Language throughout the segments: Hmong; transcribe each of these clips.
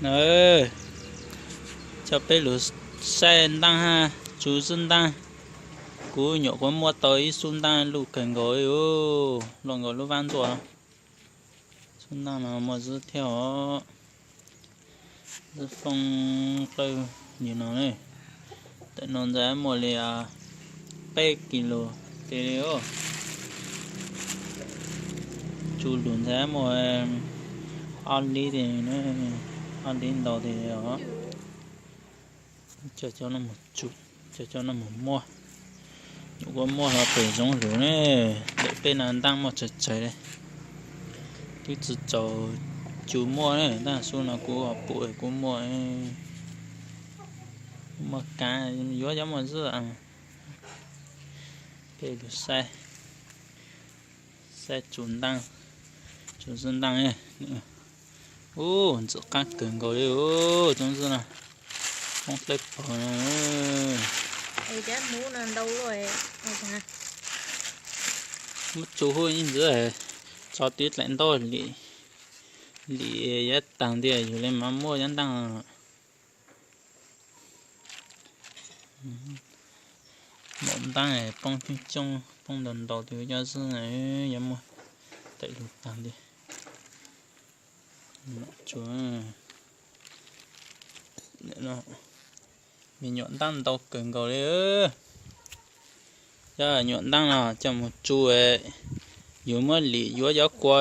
Na, coj peb lug saib ntaaj hab tsu xwb ntaaj. Kuv nyuam qhuav muaj tau ib xub ntaaj luj kawg nkaus li, luaj nkaus lub vab ntuaj. Xub ntaaj no muaj zwb thiab os. Zwb foob qawj li no ne. Tawm no ntxaib muaj li peb kis lus tes li os. Tsu lus ntxaib muaj ob lib, ob lib ntau tes os. Coj cov no mus muag, nyuam qhuav muaj hlo pem zoov lug ne. Ntawm peb no ntaaj muaj tsawg tsawg li. Twb tsi txaus tsu muaj ne, tab xub no kuv ho pum kuv muaj, muaj kaav, yuav cov muaj zwb. Peb lug saib, saib tsu ntaaj, tsu xwb ntaaj. Ub, ntxim qaab kawg nkaus li os, tsob ntxwb no, foob dlawb paug no. Muab tsu huv ib ntxwv, tso tib dlaim ntaub lim, lim yav taag ntiag yug le mas muaj cov ntaaj. Maum ntaaj poob coob coob, poob ntau ntau tus cov xwb, yuav muaj tawm lug taag ntiag. Me nyuam ntaaj ntau kawg nkaus li. Cov nyuam ntaaj no coj mus tsu, yug muab lim yuav cov kua,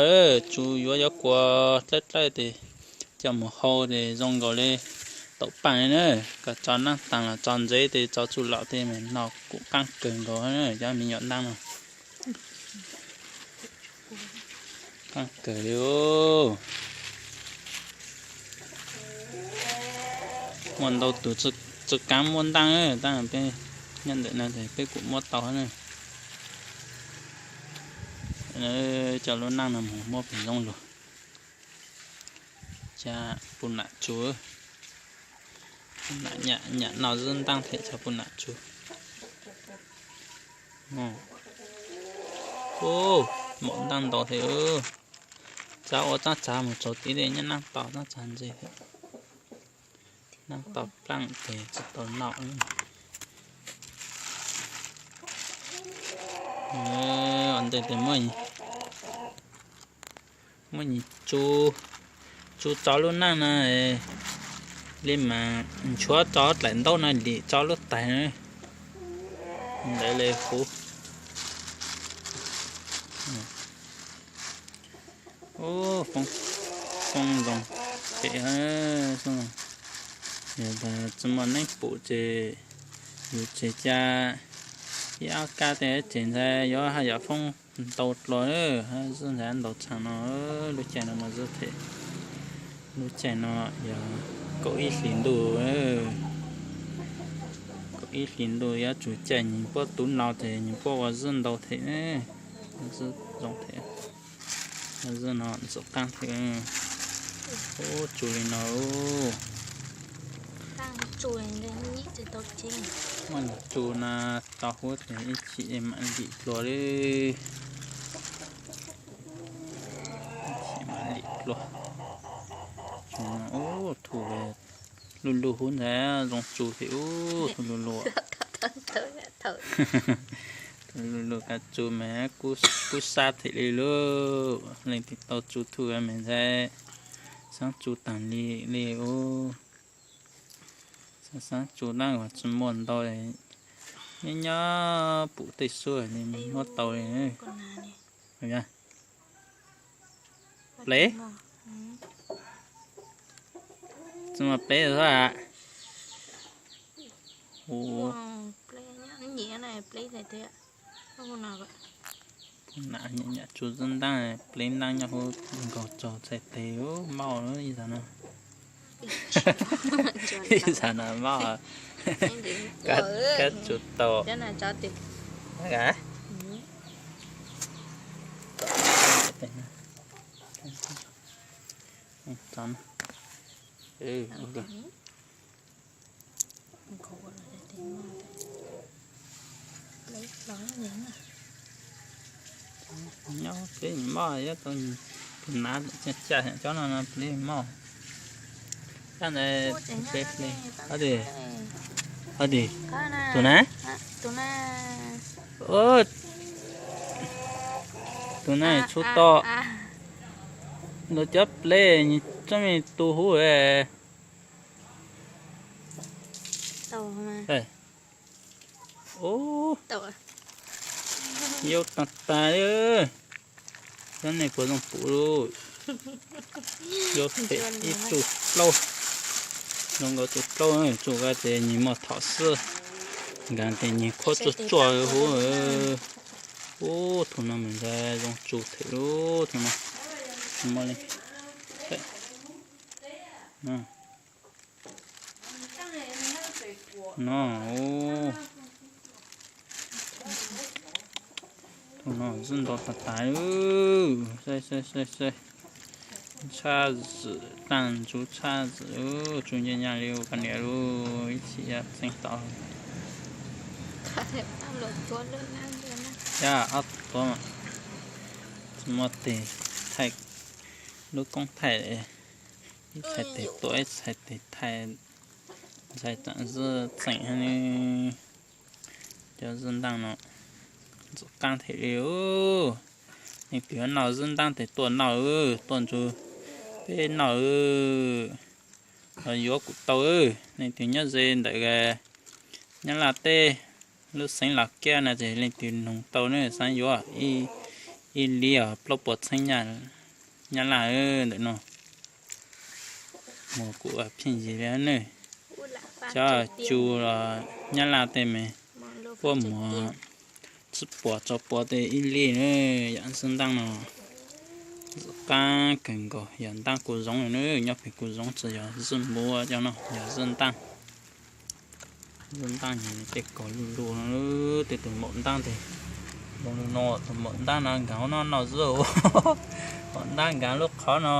tsu yuav cov kua dlawb dlawb tes coj mus hau tes zoo nkaus li taum paaj li na. Koj tso naab taag los tso ntxev tes tso txuj lom tes mas no kuj qaab kawg nkaus cov me nyuam ntaaj no. Qaab kawg li os. Muaj ntau tus tsi kaav muaj ntaaj, tab peb nyob ntawm no tes peb kuj muab tau na. Coj lub naaj no mus muab pem zoov lug. Coj puj nam tsu, puj nam nyam no xwb ntaaj them coj puj nam tsu. Maum ntaaj ntau thiab. Txav ua txaab txav mus tsaus tid nyob naaj tau txaab txav ntse thiab. Naaj tau plaaj tes tsi tau noj. Ua ntej tes muab nyias tsu tso lub naaj no li mas nchuav tso dlaim ntaub no lim tso lub tais no. Ntawd li huv. Ub, foob zoo phem, yog tas tsi muaj neeb pum ces yus tseg ca ib ob kab tej tseg ntxhais yuav haj yam foob ntau dlua, hab zwb ntxhais ntau tshaj no. Lub caij no mas zwb them, lub caij no yog kaum ib hlis ntuj, kaum ib hlis ntuj yuav tsum caij nyias puab tub no ces nyias puab ua zwb ntau them, zwb zoo them. Zwb no ntxim qaab thiab. Ub, tsu li no. Muaj tsu no tau huv tes ib chim mam lim dlua li. Ib chim mam lim dlua. Ub, thu lug lug huv ntxhais zoo tsu thiab ub, thu lug lug. Thu lug lug koj tsu mas kub sab them li lauj. Leej twg tau tsu thu mas ntxhais xaab tsu taag li li ub. Xaab tsu dlaab uas tsi muaj ntau, nyob nyob pum tej xub li muab tau li. Plev, tsi muaj plev xwb a. Nam nyam tsu xwb ntaab, plev ntaab nyob huv nkaus tsaug txhais tes mauj ib zaug no. Ib zaug no mauj, kab tsu tau. Nyob plev mauj, ib tug nav caj caj cov no plev mauj. Ntawd, tus na, tus na tshub to, lawv cov pleb tsob me tu huv. Yau tag tag li. Cov nej puas zoo pum lauj? Yau pem ib tug plaub, zoo nkaus tus plaub, tsuj qa ces nyias muag thom xwb, nkaag ces nyias khuab tsuag tsuag huv. Ub, thaum no mas ntawd zoo tsuj them lub thaum no. No, thaum no zwb ntau tas tas. Saib saib saib saib, tshaj zwm, taaj ntsuv tshaj zwm, tsuj ncaj ncaj li ua poj niam lauj, ib chim yuav txeeb tau. Yog ob tuav, tsis muaj tes thaij lub koob thaij, ib txhais tes tua ib txhais tes thaij, ntxhais tseem zwb txeem ne. Cov zwb ntaaj no ntxim qab them li. Leej twg noj zwb ntaaj tes tuaj noj, tuaj nrug peb noj. Los yuav kuj tau, leej twg nyob ze ntawm Nyab Laj teb, lub xeev Los Kiab no ces leej twg noog tau ne, xav yuav ib li os plaub puas txheeb Nyab Laj ntawm no. Mus kuj pheej yig li ne. Cov tsu los Nyab Laj tej mas puab muag tsib puas rau puas tej ib li na. Yam zwb ntaaj no ntxim qab kawg nkaus, yog ntaaj kuj zoov na, nyob pem kuj zoov, tsis yog zwb muv cov no, yog zwb ntaaj. Zwb ntaaj nws tej kaus luj luj no, tej tus maum ntaaj tes zoo li no, tus maum ntaaj no nkaag hauv no noj zwb. Maum ntaaj nkaag lub qhov no,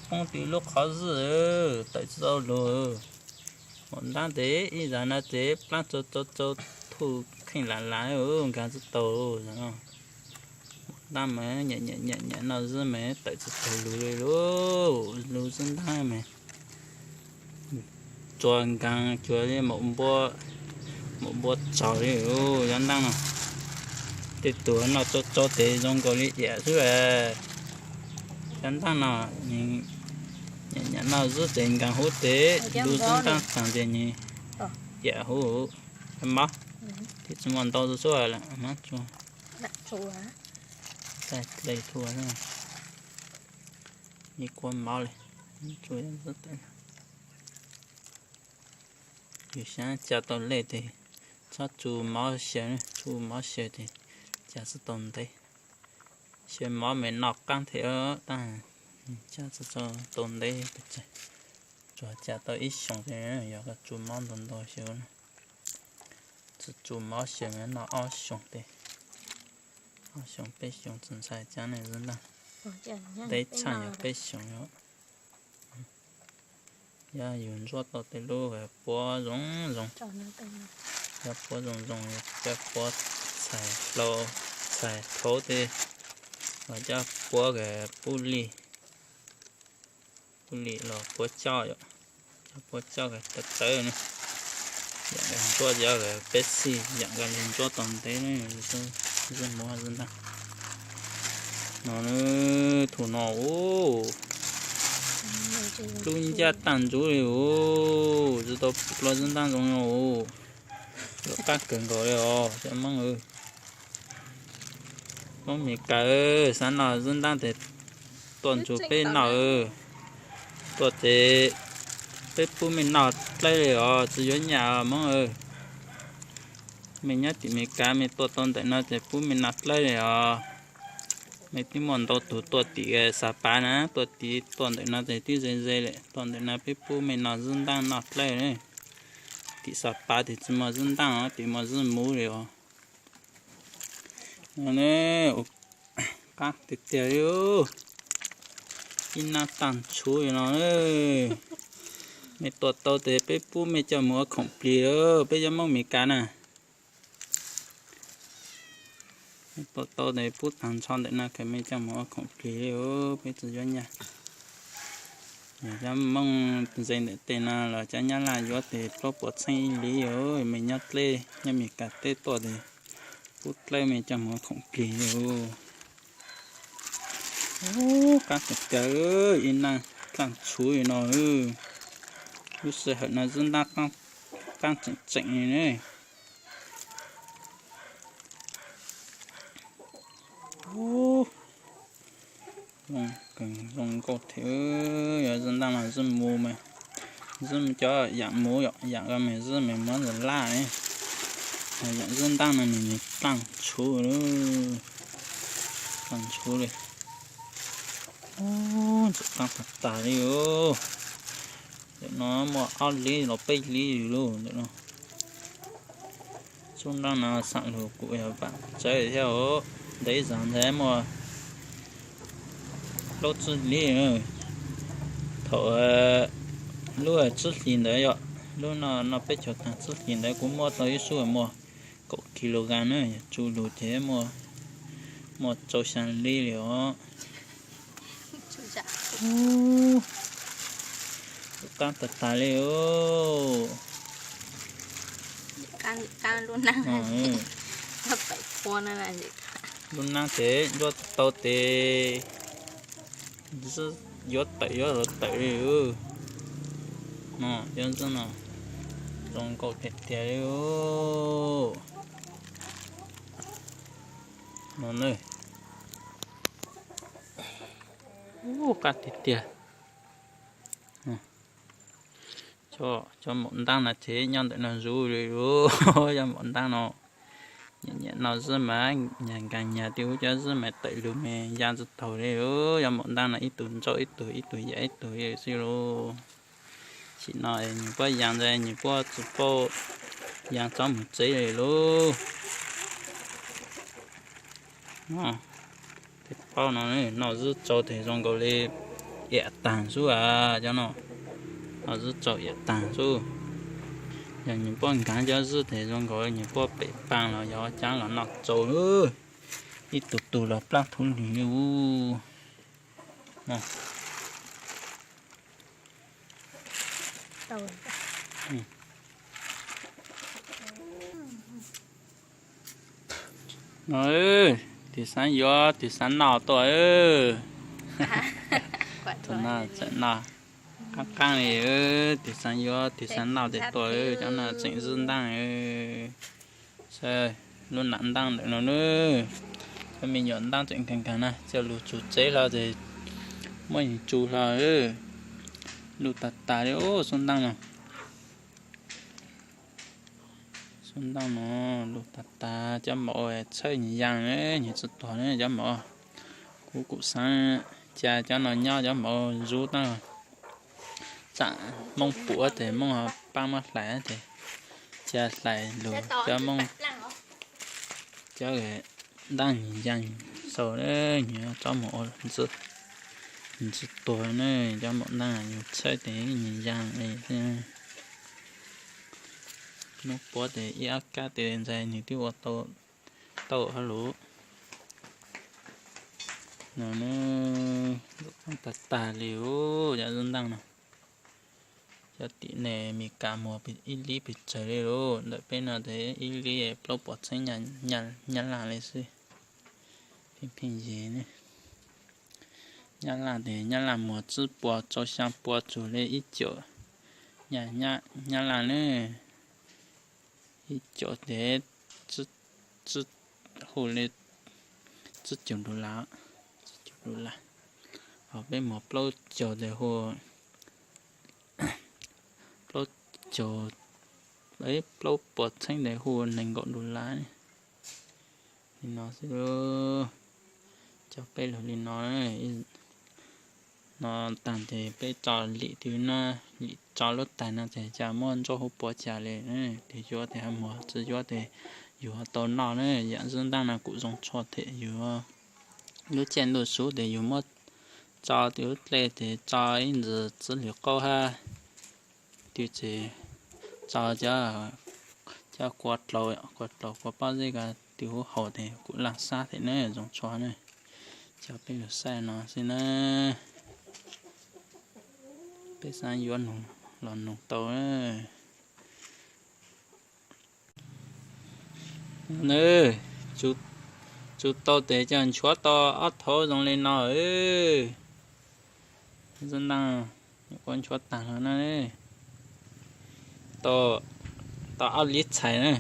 poob tw lub qhov zwb, tawm tsis tau lug. Maum ntaaj tes ib zag no ces plaab tsau tsau tsau thuj kheej lam lam, nkaag tsis tau. Maum ntaaj mas nyam nyam nyam noj zwb mas tawm tsis tau lug li lauj, lub zwb ntaaj mas. Tsuas nkaag cuag li maum npua, maum npua tsaug li. Cov ntaaj no, tej tus noj tsau tsau tes zoo nkaus li iam xwb. Cov ntaaj no, nws noj zwb tes nkaag huv tes lub zwb ntaaj taag tes nws iam huv. Mob, tes tsis muaj ntau txhua lawm, mob tsuag. Ib kuab mob li. Yus xyaab ca tau lej tes txhob tsu mob xyaw, tsu mob xyaw tes ca tsis tau ntev. Xyaw mob mas noj qaab thiab tab, ca tsis tau ntev, tsuas ca tau ib xyoos tes yog koj tsu mob ntau ntau xyaw. Tsis tsu mob xyaw mas noj ob xyoos tes, ob xyoos peb xyoos tsis ntshai cab ne zwb ntaaj. Ntev tshaj yog peb xyoos os. Yog yus ntsuab tau tej lub puab zoo zoo, cov puab zoo zoo, cov puab txhais hlau, txhais thaub tej, los cov puab pub li, pub li los puab coj yom, cov puab coj tawv tawv ne. Yam ntsuab cov peb xij yam nkaus li ntsuab tau ntev ne, zwb muv zwb ntaaj no. Thaum no ub, lub ncaj taaj ntsuv li ub, tsis tau plua zwb ntaaj zoo no ub. Lub qab kawg nkaus li os cov Moob. Moob Mes Kas, xav noj zwb ntaaj tes tuaj nrug peb noj. Tuaj tes peb pub mej noj dlawb li os, tsis yuav nyaj Moob. Mej nyob tim Mes Kas mej tuaj tau ntawm no ces pub mej noj dlawb li os. Mej twb muaj ntau tug tuaj tim Xav Pav na, tuaj tim tuaj ntawm no ces twb ze ze lawm, tuaj ntawm no peb pub mej noj zwb ntaaj noj dlawb. Tim Xav Pav tes tsis muaj zwb ntaaj os, tim muaj zwb muv li os. Qab tiag tiag li. Ib nab tag ntshuv li no. Mej tuaj tau tes peb pub mej coj mus ua khoom plig, peb cov Moob Mes Kas na. Mej tuaj tau tes pub tag nrho ntawm no kom mej coj mus ua khoom plig li, peb tsis yuav nyaj. Cov Hmoob ntse ntawm tej no los cov Nyab Laj yuav tes plaub puas txheeb ib li os, me nyob dleb nyob Mes Kas teb tuaj tes pub dlawb me coj mus khoom plig li os. Ub, qaab kawg kawg, ib naj dlaaj tshuv li no. Lub sij hawm no zib ntaab qaab tseem tseem li ne. Zoo nkauj thiab, yog zib ntaab mas zib mus mas, zib cov yaam mus yom, yaam ko mas zib mas muab ntawm laj ne. Yaam zib ntaab no nws nws dlaaj tshuv, dlaaj tshuv li. Ntxim qab tag tag li os. Ntawm no muaj ob lib los peb lib li lauj ntawm no. Xub nraab no xam lug kuv yog vaam tsawv thiab os, ntev zog ntawd muaj plaub tsib lib. Thaum lub tsib hlis ntawd yom, lub no noj peb caug taag, tsib hlis ntawd kuv muab tau ib xub muaj kaum kilogram na, yog tsu lug ces muaj rau xyaa lib li os. Ntxim qab tag tag li os. Lub naab ces nruab tau tes yuav tawm yuav los tawm li. No, zoo nkauj tiag tiag li. No na, qab tiag tiag. Cov maum ntaab no ces nyob ntawm no zuj li lauj. Cov maum ntaab no nyiam nyiam noj zib mas nyag nkaag nyag, twb hu cov zib mas tawm lug mas ya tsi taug li lauj. Cov maum ntaab no ib tug ntsauj ib tug, ib tug yam ib tug li xwb lauj. Tam sim no nws puab ya ntawd nws puab tsi paub ya tsob mus tsev li lauj. Tej paub no noj zib tsau tes zoo nkaus li iam taag xwb as cov no. Noj zib tsau iam taag xwb. Yog nws puab nkaav cov zib tes zoo nkaus nws puab pem paag los yog caav los noj tsau, ib tug tug los plaab thub lwg li. No, tus xaav yuav tus xaav noj tuaj. Tus no tseem noj qaab qaab li, tus xaav yuav tus xaav noj tes tuaj, cov no tseem zib ntaab. Lub nam ntaab ntawm no na, cov me nyuam ntaab tseem nkaag nkaag na, coj lug tsuj tsev hlo tes muab yus tsuj hlo. Luj tag tag li xub ntaab no. Xub ntaab no luj tag tag, cov maum txhawb nws yaa, nws tsi tuag na cov maum. Kuv kuj xaav ca cov no nyob, cov maum zuv taag. Tsaam Moob puv tes Moob ho paab muab hlais tes ca hlais lug cov Moob, cov ntaab nws yaa xaus, nws tsob maum ntxwb, nws tsi tuag na, cov maum ntaab yus txhawb tes nws yaa li xwb. Moob puav tes ib ob kab tes ntxais nws twb ua tau hab lug. No, tag tag li cov zib ntaab no. Cov tim neeg Mes Kas muag ib lib pes tsawg li lauj, ntawm peb no tes ib lib plaub puas txheeb Nyab Laj li xwb. Pheej pheej yig ne. Nyab Laj tes Nyab Laj muag tsib puas rau xyaa puas txug li ib caum Nyab Laj ne. Ib caum tes hu li tsib caug dollar, tsib caug dollar. Ho peb muag plaub caug tes hu plaub caug, plaub puas txheeb tes hu nees nkaum dollar. Li no xwb, coj peb lug li no. No taag tes peb tso lim twg no, lim tso lub taig no tes cas muaj ntsauj huv puav cas li. Tes yuav tes ho muag, tsi yuav tes yus ho tau noj na. Yaam zib ntaab no kuj zoo tshua thiab, yus lub caij ntuj sub tes yus muab tso twb lub dlej tes tso ib ntsis txwv lwm qaub hab twb tsis tso cov kua dlaus, kua dlaus kua pob zeb ko twb huv haus tes kuj laaj sab thiab na, zoo tshua na. Coj peb lug saib no xwb na. Peb xav yuav noog los noog tau. Nws tsuj tau tes coj nchuav tau ob thaub zoo li no. Zaj naj, nyuam qhuav nchuav tag los na. Tau ob lib txhais na.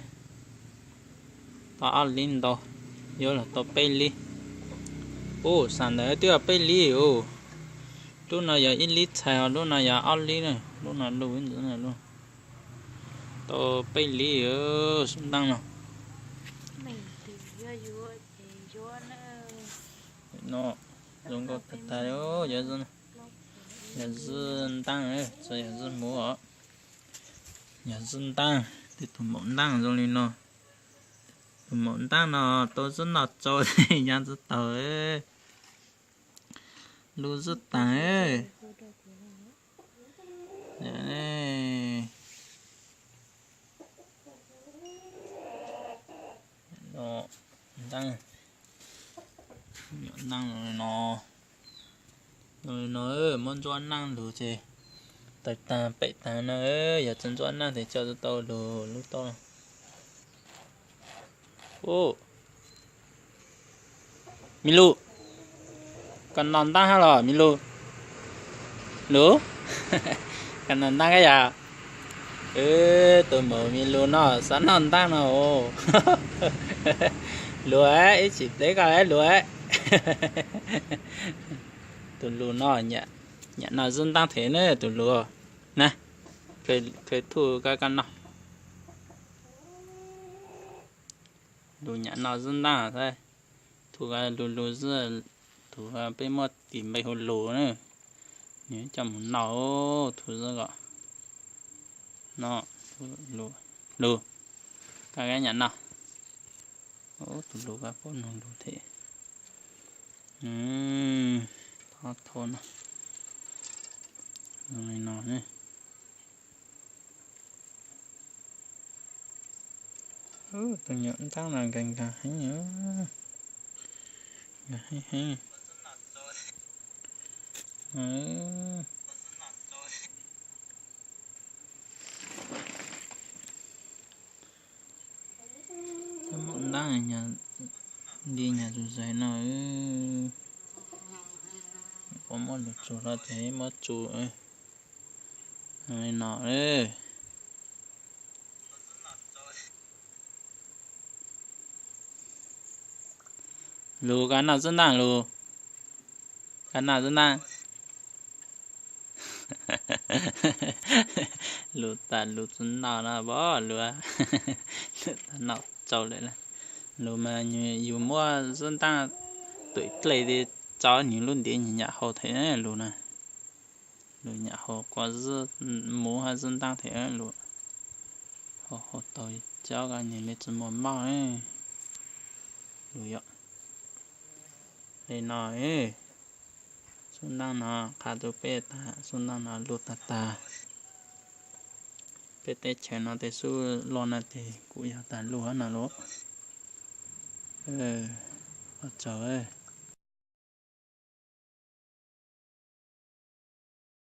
Tau ob lib ntau, yuav los tau peb lib. Ub, xam ntawd twb yog peb lib os. Lub no yog ib lib txhais os, lub no yog ob lib na, lub no luj ib ntxwv na luj. Tau peb lib, xub ntaaj no. No zoo nkauj tag tag, yog zaj ntaaj, txawm yog zaj muv os. Yog zaj ntaaj, tus maum ntaaj zoo li no. Tus maum ntaaj no tau zaj noj tsau, nyob zaj taug. Lug zaj taag. Ntaaj no, no muab ntsuab naj lug ces tawg taag pem taag no. Yog tsi ntsuab naj tes coj tau lug lub toj. Ub, me lug, koj noj ntaaj hab los me lug? Lug, koj noj ntaaj koj yam? Tus maum me lug no xav noj ntaaj no os. Lug, ib chim pleb koj lug. Tus lug no nyam noj zaj ntaaj thiab na tus lug na. Khaws thuj koj noj. Lug nyam noj zaj ntaaj, thuj lug lug zaj, tus peb muab tis npe hu lug na. Nws coj mus noj, thuj zaj kom no. Lug, koj nyam noj. Tus lug koj paub noog lug thiab. Thov thau no. Zoo li no. Tus nyuam ntaaj no nkag nkag heev, nkag heev heev. Maum ntaaj li nyam zus zais no. Puas muab lug tsuj los tes muab tsuj li no. Lug koj noj zaj ntaaj lug, koj noj zaj ntaaj. Lug tas lug tsi noj no pab lug, lug tas noj tsau lawm. Lug mas yus muab zaj ntaaj twm dlej tes tso nwg lub ntiav nyam hau thiab lug na. Lug nyam hau quas zaj muv hab zaj ntaaj thiab lug. Hau hau tau cov koj nwg le tsi muaj mauj. Lug yom. Li no, xub ntaaj no qha rua peb tas, xub ntaaj no lug tag tag. Peb teb chaws no tes xub loj no tes kuj yog tas lug no lug. Ua tsaug.